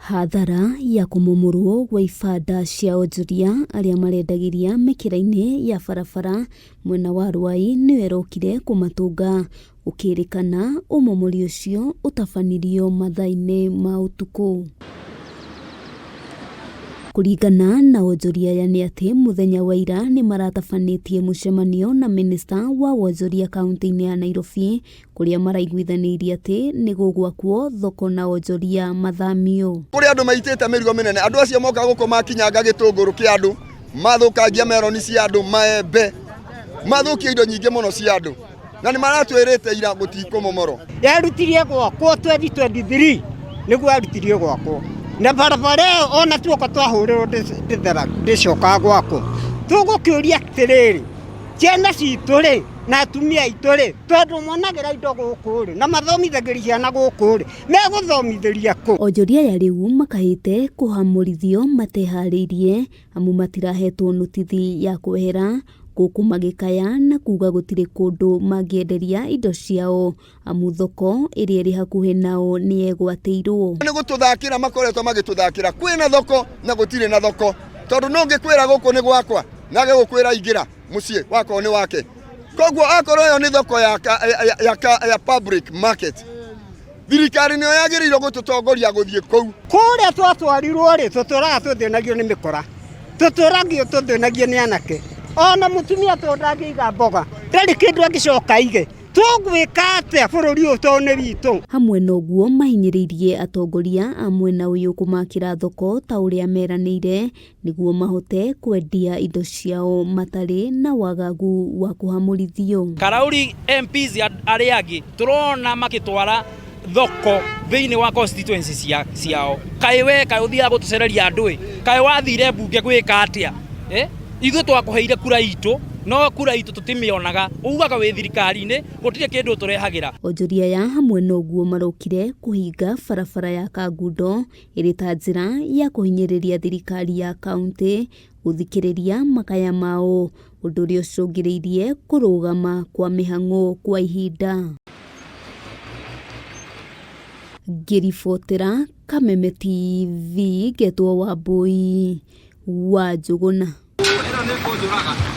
Hathara ya kũmomorwo gwa ibanda cia onjoria arĩa marendagĩria mĩkĩra-inĩ ya barabara mwena wa Ruai nĩyo ĩrokire kũmatũnga, gũkĩrĩkana ũmomori ũcio ũtabanirio mathaa-inĩ ma ũtukũ. Kũringana na onjoria aya nĩ atĩ mũthenya wa ira nĩ maratabanĩtie mũcemanio na mĩnĩsta wa wonjoria kaunti-inĩ ya Nairobi kũrĩa maraiguithanĩirie atĩ nĩ gũgwakwo thoko na onjoria mathamio. Kũrĩ andũ maitĩte mĩrigo mĩnene, andũ acio moka gũkũ makinyanga gĩtũngũrũ kĩa andũ, mathũkangia meroni cia andũ, maembe, mathũkia indo nyingĩ mũno cia andũ, na nĩ maratwĩrĩte ira gũtikũmomorwo. Yarutirie gwakwo 2023 nĩguo yarutirie gwakwo na barabara ĩyo ona tuoka twahũrĩrwo ndĩcokaga gwakwo. Tũgũkĩũria atĩrĩrĩ, ciana citũ rĩ na atumia aitũ rĩ, tondũ monagĩra indo gũkũ rĩ na mathomithagĩria ciana gũkũ rĩ, megũthomithĩria kũ? Onjoria aya rĩu makahĩte kũhamũrithio mateharĩirie amu matirahetwo notithi ya kwehera gũkũ magĩkaya na kuga gũtirĩ kũndũ mangĩenderia indo ciao amu thoko ĩrĩa ĩrĩ hakuhĩ nao nĩ yegwatĩirwo. Nĩ gũtũthakĩra makoretwo magĩtũthakĩra, kwĩna thoko na gũtirĩ na thoko, tondũ no ngĩkwĩra gũkũ nĩ gwakwa nage gũkwĩra ingĩra mũciĩ wakorwo nĩ wake. Koguo akorwo ĩyo nĩ thoko ya public market, thirikari nĩyo yagĩrĩirwo gũtũtongoria gũthiĩ kũu. Kũrĩa twatwarirwo rĩ, tũtũraga tũthĩnagio nĩ mĩkora, tũtũragio tũthĩnagio nĩ anake, ona mũtumia tondũ ndangĩiga mboga ndarĩ kĩndũ angĩcoka aige. Tũgwĩka atĩa bũrũri ũyũ tondũ nĩ witũ? Hamwe na ũguo mahinyĩrĩirie atongoria a mwena ũyũ kũmakĩra thoko ta ũrĩa meranĩire nĩguo mahote kwendia indo ciao matarĩ na wagagu wa kũhamũrithio. Karauri MPs arĩa angĩ tũrona makĩtwara thoko thĩinĩ wa constituency ciao. Kaĩ we kaĩ ũthiaga gũtũcereria andũ ĩ, kaĩ wathire mbunge gwĩka atĩa? Ithuĩ twakũheire kura itũ no kura itũ tũtimĩonaga, ugaga wĩ thirikari-inĩ gũtirĩ kĩndũ ũtũrehagĩra. Onjoria aya hamwe na ũguo marokire kũhinga barabara ya Kangundo ĩrĩ ta njĩra ya kũhinyĩrĩria thirikari ya kaunti gũthikĩrĩria makaya mao, ũndũ ũrĩa ũcũngĩrĩirie kũrũgama kwa mĩhang'o kwa ihinda. Ngĩribotera Kameme TV ngetwo Wambũi wa Njũgũna. Ĩno nĩ kũnjũraga.